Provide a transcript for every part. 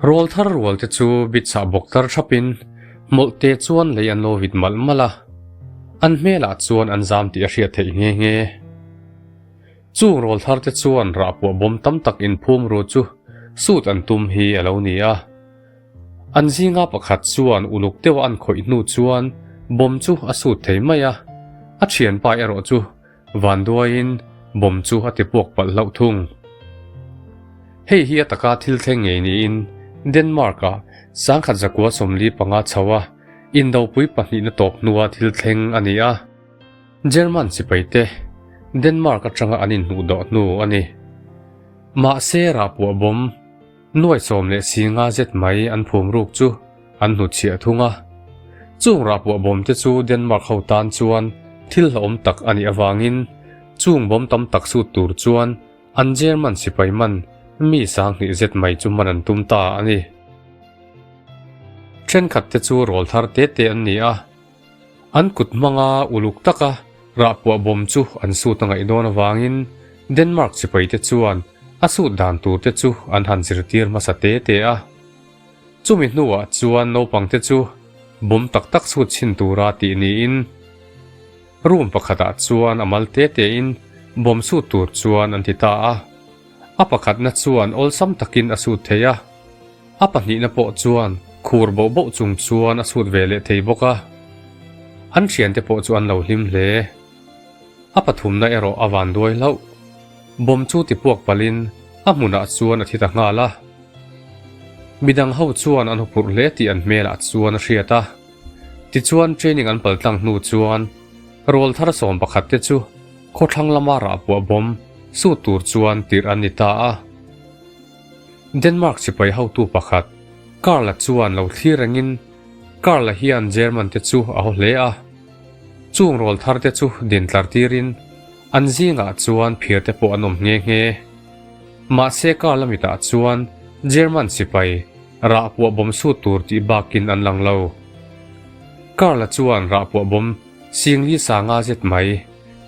Rawlthar rual te chu bit chah bawk tar thapin hmawlhte chuan lei an lo vit malh malh a, an hmelah chuan an zam tih a hriat theih nghe nghe. Chung rawlthar te chuan rahpuah bawm tam tak inphum ru chu sut an tum hi a lo ni a. An zinga pakhat chuan uluk deuha an khawih hnu chuan bawm chu a sut thei mai a, a thianpa erawh chu Vanduaiin bomb chu a ti puak palh hlauh thung. Hei hi a taka thil thleng ngei niin Denmark-a sangkhat zakua 45 chho a indopui pahnihna tawp hnua thil thleng a ni a. German sipaite Denmark atanga an inhnuhdawh hnu a ni. Mahse rahpuah bomb Nuai 15 zet mai an phum ruk chu an hnutchhiah thung a. Chung rahpuah bawm te chu Denmark ho tan chuan thil hlauhawm tak a nih avangin chung bawm tam tak sut tur chuan an German sipai man mi 2000 zet mai chu man an tum ta a ni. Thenkhat te chu rawl thar te te an ni a, an kut hmanga uluk taka rahpuah bawm chu an sut a ngaih dawn avangin Denmark sipai te chuan a sut dan tur te chu an han zirtir hmasa te te a. Chumi hnuah chuan naupang te chu bawm tak tak sut chhin tura tih niin room pakhatah chuan a mal te tein bawm sut tur chuan an ti ta a. A pakhatna chuan awlsam takin a sut thei a, a pahnihna pawh chuan khur boh boh chung chuan a sut ve leh thei bawk a. An thiante pawh chu an lo hlim hle. A pathumna erawh a van duai hlauh. Bawm chu ti puak palhin a hmunah chuan a thi ta nghal a. Midang ho chuan an huphurh hle tih an hmelah chuan a hriat a. Tichuan training an paltlang hnu chuan rawl thar 11 te chu khawthlang lama rahpuah bawm sut tur chuan tirh an ni ta a. Denmark sipai hotu pakhat Karl-a chuan lo thlir rengin Karl-a hian German te chu a haw hle a. Chung rawl thar te chu din tlar tirin an zingah chuan phir te pawh an awm nghe nghe. Mahse Karl-a mitah chuan German sipai rahpuah bawm sut tur tih bakin an lang lo. Karl-a chuan rahpuah bawm singli sanga zet mai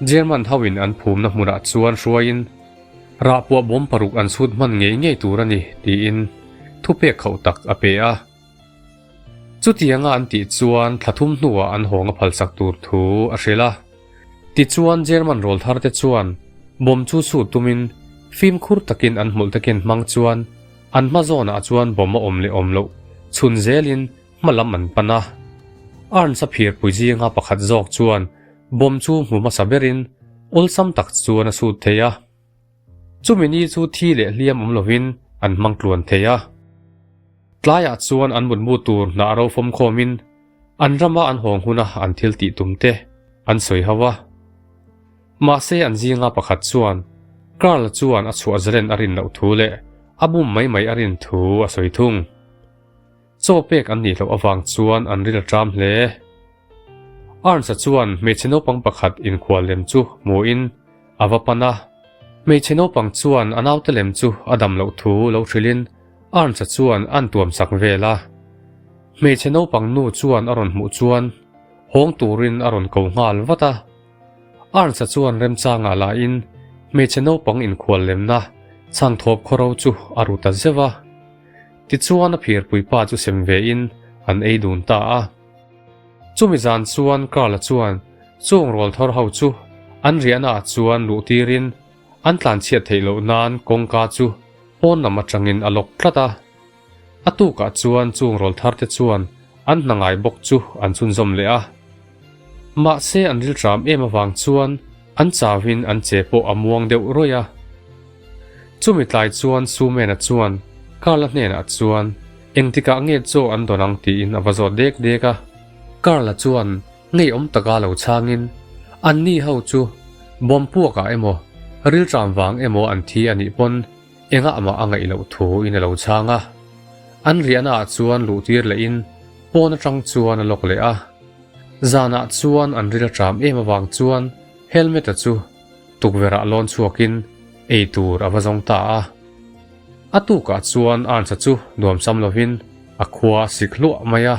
German hoin an phumna hmunah chuan hruaiin rahpuah bawm paruk an sut hman ngei ngei tur a ni tiin thupek khauh tak a pe a. Chutianga an tih chuan thla thum hnuah an hawng a phalsak tur thu a hrilh a. Tichuan German rawl thar te chuan bawm chu sut tumin fimkhur takin an hmulh takin hmang chuan an hma zawnah chuan bawm a awm leh awm loh chhun zelin hma lam an pan a. Arns a phirpui zinga pakhat zawk chuan bawm chu hmu hmasa berin awlsam tak chuan a sut thei a. Chumi ni chu thi leh hliam awm lovin an hmang tluan thei a. Tlaiah chuan an mutmu tur hnah ro fawm khawmin an rama an hawng huna an thil tih tum te an sawi ho a. Mahse an zinga pakhat chuan Karl chuan a chhuah zalen a rin loh thu leh a bum mai mai a rin thu a sawi thung. Chaw pek an nih loh avang chuan an ril a ṭam hle. Arns-a chuan hmeichhe naupang pakhat inkhual lem chu hmuhin a va pan a. Hmeichhe naupang chuan a naute lem chu a dam loh thu lo hrilhin Arns-a chuan an tuam sak vel a. Hmeichhe naupang nu chuan a rawn hmuh chuan hawng turin a rawn ko nghal vat a. Arns-a chuan remchangah lahin hmeichhe naupang inkhual lemna chhangthawp khawro chu a ru ta zeuh a. Tichuan a phirpui pa chu sem vein an ei dun ta a. Chumi zan chuan Karl-a chuan chung rawl thawr ho chu an riahna ah chuan luh tirin an tlanchhiat theih loh nan kawngka chu pawn lam atangin a lock tlat a. A tukah chuan chung rawl thar te chuan an hna ngai bawk chu an chhunzawm leh a. Mahse an rilṭam em avang chuan an chauhin an che pawh a muang deuh rawih a. Chumi tlai chuan Sumena chuan Karla hnenah chuan engtikah nge chaw an dawn ang tiin a va zawt dek dek a. Karla chuan ngeiawm taka lo chhangin anni ho chu bawm puakah emaw rilṭam vang emaw an thi a nih pawn engah mah a ngaih loh thu in a lo chhang a. An riahna ah chuan luh tir lehin pawn atang chuan a lawk leh a. Zanah chuan an ril a ṭam em avang chuan helmet-a chu tukverh ah lawn chhuakin ei tur a va zawng ta a. A tukah chuan Arns-a chu nuamsam lovin a khua a sik hluah mai a.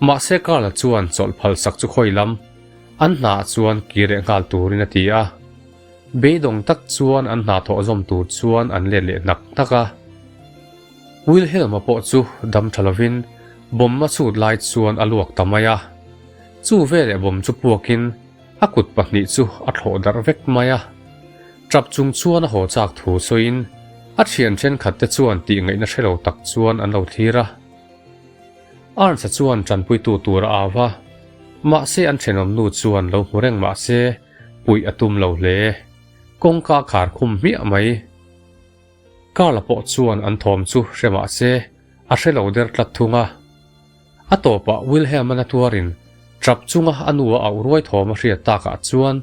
Mahse Carl-a chuan chawlh phal sak chu khawi lam an hna ah chuan kir leh nghal turin a ti a. Beidawng tak chuan an hna thawh zawm tur chuan an let leh hnak hnak a. Wilhelm-a pawh chu dam tha lovin bomb a chhut lai chuan a luak ta mai a. Chu veleh bomb chu puakin a kut pahnih chu a thlawh darh vek mai a. Tap chung chuan a haw chak thu sawiin a thian thenkhat te chuan tih ngaihna hre lo tak chuan an lo thlir a. Arns-a chuan tanpuitu tur a au a, mahse an thenawmnu chuan lo hmu reng mahse puih a tum lo hle. Kawngka a khar khum hmiah mai. Carl-a pawh chuan an thawm chu hre mahse a hre lo der tlat thung a. A tawpah Wilhelm-a na tuarin tap chunga a nu a auh ruai thawm a hriat takah chuan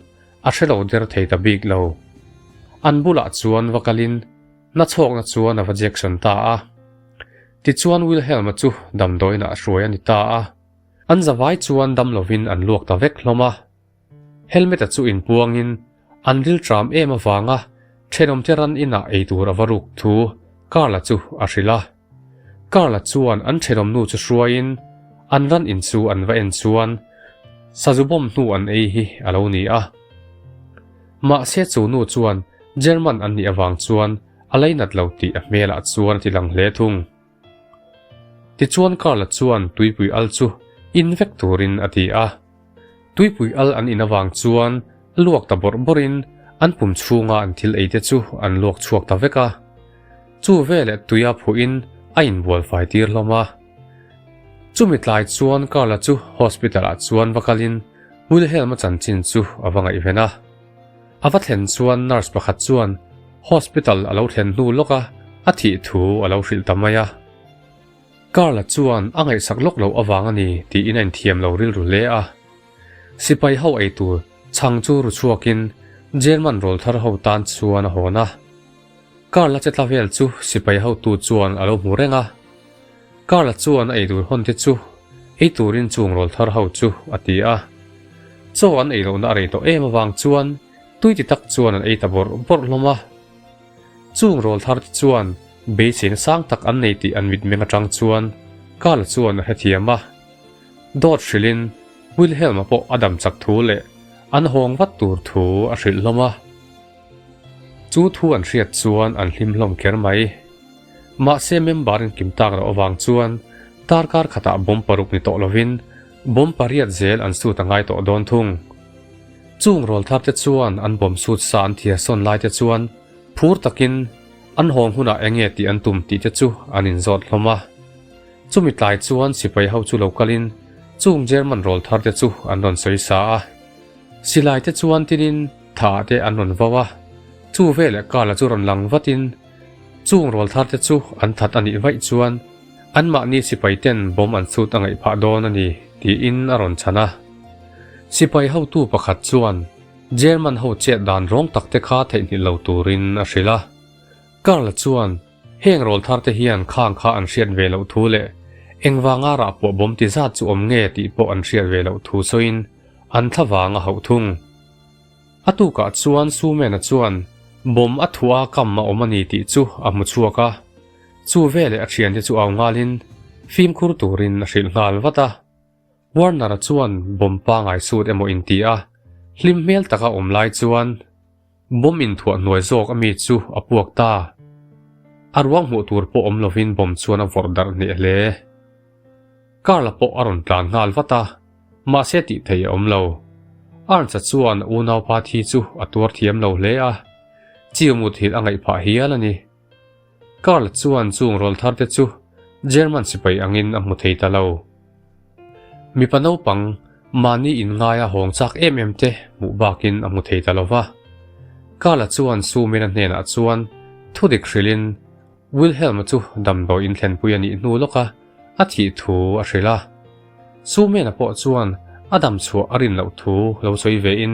a hre lo der thei ta bik lo. An bulah chuan va kalin na chhawkna chuan a va jection ta a. Tichuan Wilhelm-a chu damdawiinah hruai a ni ta a. An zavai chuan dam lovin an luak ta vek hlawm a. Helmet-a chu inpuangin an rilṭam em avanga thenawmte ran inah ei tur a va ruk thu Carl-a chu a hrilh a. Carl-a chuan an thenawmnu chu hruaiin an ran in chu an va en chuan sazu bomb hnu an ei hi a lo ni a. Mahse chu nu chuan German an nih avang chuan a leinat lo tih a hmelah chuan a ti lang hle thung. Tichuan Carl-a chuan tuipui al chu in vek turin a ti a. Tuipui al an in avang chuan luak ta bawrh bawrhin an pum chhunga an thil ei te chu an luak chhuak ta vek a. Chu veleh tuia phuhin a inbual fai tir hlawm a. Chumi tlai chuan Carl-a chu hospital-ah chuan va kalin Wilhelm-a chanchin chu a va ngaihven a. A va thlen chuan nurse pakhat chuan hospital a lo thlen hnu lawk a, a thih thu a lo hrilh ta mai a. Carl-a chuan a ngaihsak lawk loh avang a ni tiin a inthiam lo rilru hle a. Sipai ho ei tur chhang chu ru chhuakin German rawlthar ho tan chuan a hawn a. Carl-a che tla vel chu sipai hotu chuan a lo hmu reng a. Carl-a chuan a eitur hawn te chu ei turin chung rawlthar ho chu a ti a. Chaw an ei lohna a rei tawh em avang chuan tui ti tak chuan an ei ta bawrh bawrh hlawm a. Chung rawlthar te chuan beiseina sang tak an nei tih an mitmeng atang chuan Carl-a chuan a hrethiam a. Dawt hrilhin Wilhelm-a pawh a dam chak thu leh an hawng vat tur thu a hrilh hlawm a. Chu thu an hriat chuan an hlim hlawm kher mai. Mahse member in kim tak loh avang chuan darkar khatah bomb paruk ni tawh lovin bomb pariat zel an sut a ngai tawh dawn thung. Chung rawlthar te chuan an bomb sut sa an thia sawn lai te chuan phur takin an hawng hunah eng nge tih an tum tih te chu an inzawt hlawm a. Chumi tlai chuan sipai ho chu lo kalin chung German rawlthar te chu an rawn sawi sa a. Silai te chuan tinin tha te an rawn vau a, chu veleh Carl-a chu rawn lang vatin Chung rawlthar te chu an that a nih vaih chuan anmahni sipai ten bomb an chhut a ngaih phah dawn a ni tiin a rawn chhan a. Sipai hotu pakhat chuan German ho chet dan rawng tak te kha theihnghilh lo turin a hrilh a. Karl-a chuan heng rawlthar te hian khang kha an hriat ve loh thu leh engvanga rah pawh bomb ti zat chu awm nge tih pawh an hriat ve loh thu sawiin an thlavang a hauh thung. A tukah chuan Sumen-a chuan bomb a thuah a kam a awm a ni tih chu a hmu chhuak a, chu veleh a thiante chu au nghalin fimkhur turin a hrilh nghal vat a. Warner-a chuan bomb pangai sut emaw inti a, hlim hmel taka awm lai chuan bomb inthuah hnuai zawk ami chu a puak ta. A ruang hmuh tur pawh awm lovin bomb chuan a vawrh darh hneh hle. Carl-a pawh a rawn tlan nghal vat a, mahse tih theih a awm lo. Ernst-a chuan a unaupa thi chu a tuar thiam lo hle a, chiu muthilh a ngaih phah hial a ni. Carl-a chuan chung rawlthar te chu German sipai angin a hmu thei ta lo. Mipa naupang mahni inngaia hawng chak em em te hmuh bakin a hmu thei ta lo va. Carl-a chuan Sumen-a hnenah chuan thudik hrilhin Wilhelm-a chu damdawi inthlenpui a nih hnu lawka a thih thu a hrilh a. Sumen-a pawh chuan a dam chhuah a rin loh thu lo sawi vein,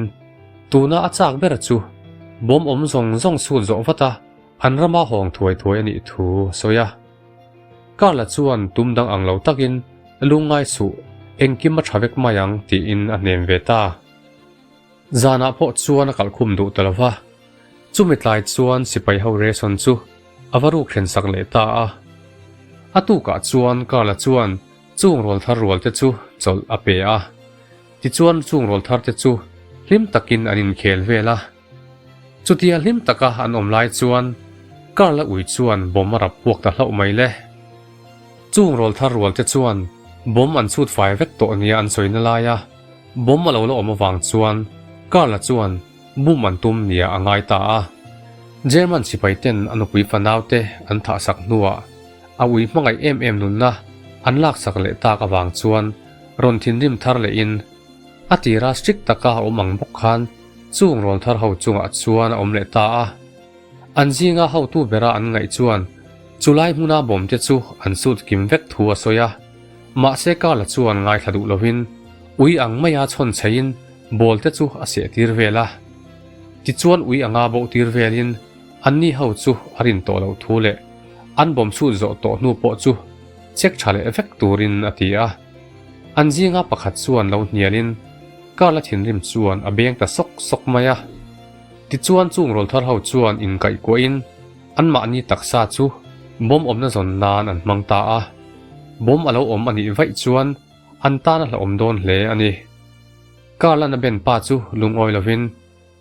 tuna a chak ber chu bawm awm zawng zawng sut zawh vat a, an rama hawng thuai thuai a nih thu a sawi a. Carl-a chuan tum dang ang lo takin lungngai suh, engkim a tha vek mai ang tiin a hnem ve ta. Zanah pawh chuan a kalhkhum duh ta lo va, chumi tlai chuan sipai ho ration chu a va ruk thlen sak leh ta a. A tukah chuan Carl-a chuan chung rawlthar rual te chu chawlh a pe a, tichuan chung rawlthar te chu hlim takin an inkhel vel a. Chutia hlim taka an awm lai chuan Carl-a ui chuan bomb a rap puak ta hlauh mai le. Chung rawlthar rualte chuan bomb an chhut fai vek tawh nia an sawina laia bomb a lo la awm avang chuan Carl-a chuan bum an tum nia a ngai ta a. German sipai ten a nupui fanaute an thahsak hnuah a ui hmangaih em em nunna an laksak leh tak avang chuan rawn thinrim thar lehin a tira strict taka a awm ang bawk khan chung rawlthar ho chungah chuan a awm leh ta a. An zinga hotu bera an ngaih chuan chulai hmuna bawmte chu an sut kim vek thu a sawi a. Mahse Carla chuan ngaithla duh lovin ui ang maia chhawn chheiin ball te chu a seh tir vel a. Tichuan ui anga boh tir velin anni ho chu a rin tawh loh thu leh an bawm sut zawh tawh hnu pawh chu check tha leh vek turin a ti a. An zinga pakhat chuan lo hnialin Carla thinrim chuan a beng ta sawk sawk mai a. Tichuan chung rawlthar ho chuan inkaihkuahin anmahni taksa chu bawm awmna zawn nan an hmang ta a. Bawm a lo awm a nih vaih chuan an tan a hlauhawm dawn hle a ni. Carl-a'n a ben pa chu lungawi lovin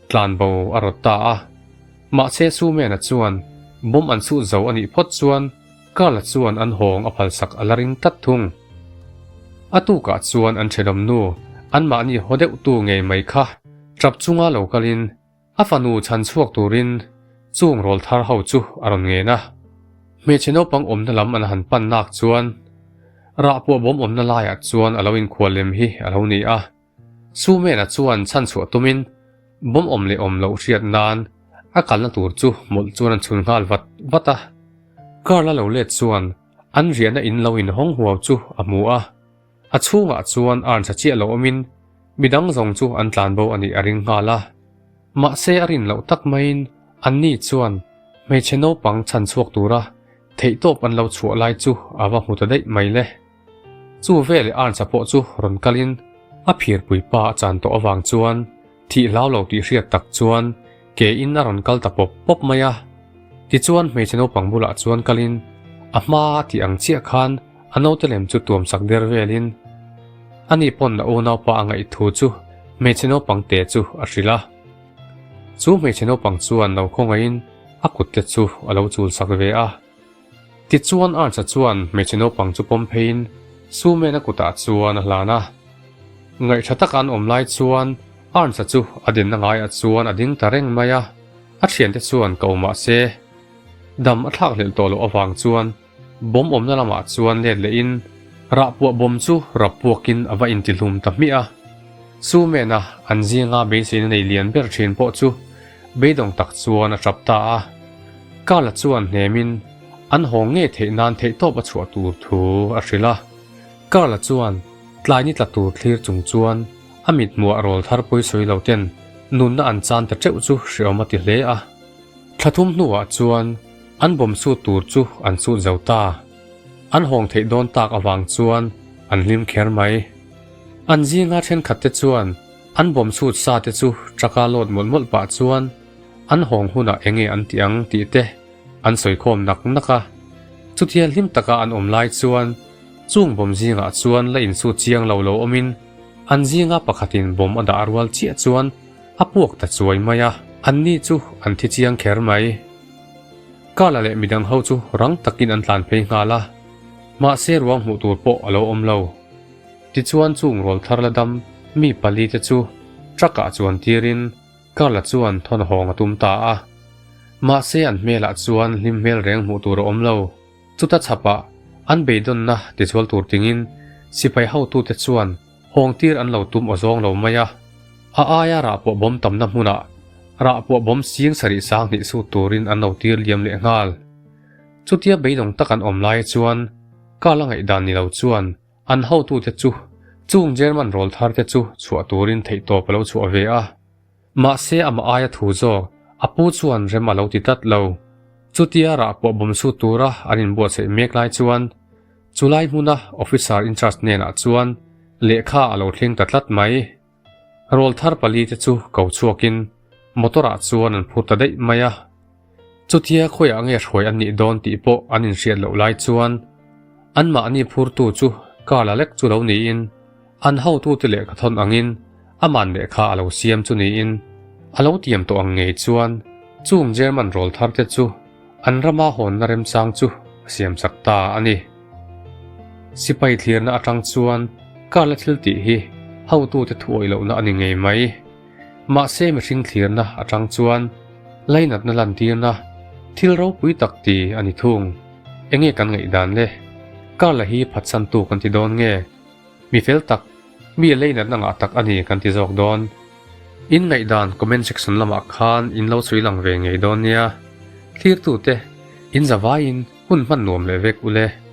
tlanbo a rawt ta a. Mahse Sumen-a chuan bawm an suh zo a nih phawt chuan Carl-a chuan an hawng a phalsak a la ring tlat thung. A tukah chuan an thenawm nu anmahni haw deuhtu ngei mai kha Tap chunga lo kalin a fanu chhan chhuak turin chung rawl thar ho chu a rawn ngen a. Hmeichhe naupang awmna lam an han pan nak chuan rah pawh bawm awmna laiah chuan a lo inkhual lem hi a lo ni a. Sumena chuan chhan chhuah tumin bawm awm leh awm loh hriat nan a kalna tur chu mawlh chuan an chhun nghal vat vat a. Carl-a lo let chuan an riahna in lo inhawng huau chu a hmu a. A chhungah chuan arn tha chiah lo awmin midang zawng chu an tlan bo a nih a ring nghal a. Mahse a rin loh tak maiin anni chuan hmeichhe naupang chhan chhuak tura theihtawp an lo chhuah lai chu a va hmu ta daih mai le. Chu veleh arn tha pawh chu rawn kalin a phirpui pa a chan tawh avang chuan thih hlau lo tih hriat tak chuan ke in a rawn kal ta pawp pawp mai a. Tichuan hmeichhe naupang bulah chuan kalin a hma a tih ang chiah khan a naute lem chu tuam sak der velin ani pawn a unaupa a ngaih thu chu hmeichhe naupang te chu a hrilh a. Chu hmeichhe naupang chuan lo khawngaihin a kut te chu a lo chul sak ve a. Tichuan Arch-a chuan hmeichhe naupang chu pawm pheiin Sumen-a kutah chuan a hlan a. Ngaihṭha taka an awm lai chuan Arch-a chu a dinna ngaiah chuan a ding ta reng mai a, a ṭhiante chuan ko mah se dam a thlak hlelh tawh loh avang chuan bawm awmna lamah chuan let lehin rahpuah bawm chu rap puakin a va intihlum ta hmiah a. Sumen-a an zinga beiseina nei lian ber ṭhin pawh chu Beidawng tak chuan a tap ta a, Carla chuan hnemin an haw ngei theih nan theihtawp a chhuah tur thu a hrilh a. Carla chuan tlai ni tla tur thlir chung chuan a mithmuah rawl thar pawi sawi lo ten nunna an chan ta teuh chu hreawm a ti hle a. Thla thum hnuah chuan an bawm sut tur chu an sut zo ta. An hawng theih dawn tak avang chuan an hlim kher mai. An zinga thenkhat te chuan An bawm chhut sa te chu truck-a load mawlh mawlh pah chuan an hawng hunah eng nge an tih ang tih te an sawi khawm nak nak a. Chutia hlim taka an awm lai chuan chung bawm zingah chuan la insut chiang lo lo awmin an zinga pakhatin bawm a dah rual chiah chuan a puak ta chuai mai a. Anni chu an thi chiang kher mai. Carla leh midang ho chu rang takin an tlan phei nghal a, mahse ruang hmuh tur pawh a lo awm lo. Tichuan chung rawl thar la dam mi pali te chu truck ah chuan tirin Carla chuan thawn hawng a tum ta a. Mahse an hmelah chuan hlim hmel reng hmuh tur a awm lo. Chuta chhapah an beidawnna tichual tur tingin sipai hotute chuan hawng tir an lo tum aw zawng lo mai a. A aia rah pawh bawm tamna hmunah rah pawh bawm sing sarih sang hnih sut turin an lo tir liam leh nghal. Chutia beidawng tak an awm lai chuan Carla ngaihdan ni lo chuan An hotute chu chung German rawl thar te chu chhuah turin theihtawp a lo chhuah ve a. Mahse amah aia thu zawk a pu chuan rem a lo ti tlat lo. Chutia rah pawh bawm sut tura an inbuatsaih mek lai chuan chulai hmuna officer in charge hnenah chuan lehkha a lo thleng ta tlat mai. Rawl thar pali te chu ko chhuakin motor ah chuan an phur ta daih mai a. Chutia khawiah nge hruai an nih dawn tih pawh an inhriat loh lai chuan anmahni phurtu chu car la lek chu lo niin an hotute lehkha thawn angin aman lehkha a lo siam chu niin a lo tiam tawh ang ngei chuan chung German rawl thar te chu an rama hawnna remchang chu a siamsak ta a ni. Sipai thlirna atang chuan Carl-a thil tih hi hotute thu awih lohna a ni ngei mai. Mahse mihring thlirna atang chuan lainatna lantirna thil ropui tak ti a ni thung. Enge kan ngaihdan le? Carl-a hi phatsantu kan ti dawn nge? Mi fel tak, mi leinatna ngah tak a ni kan ti zawk dawn. In ngaihdan comment section lamah khan in lo chhui lang ve ngei dawn nia. Thlirtute, in zavaiin hun hman nuam leh vek ule.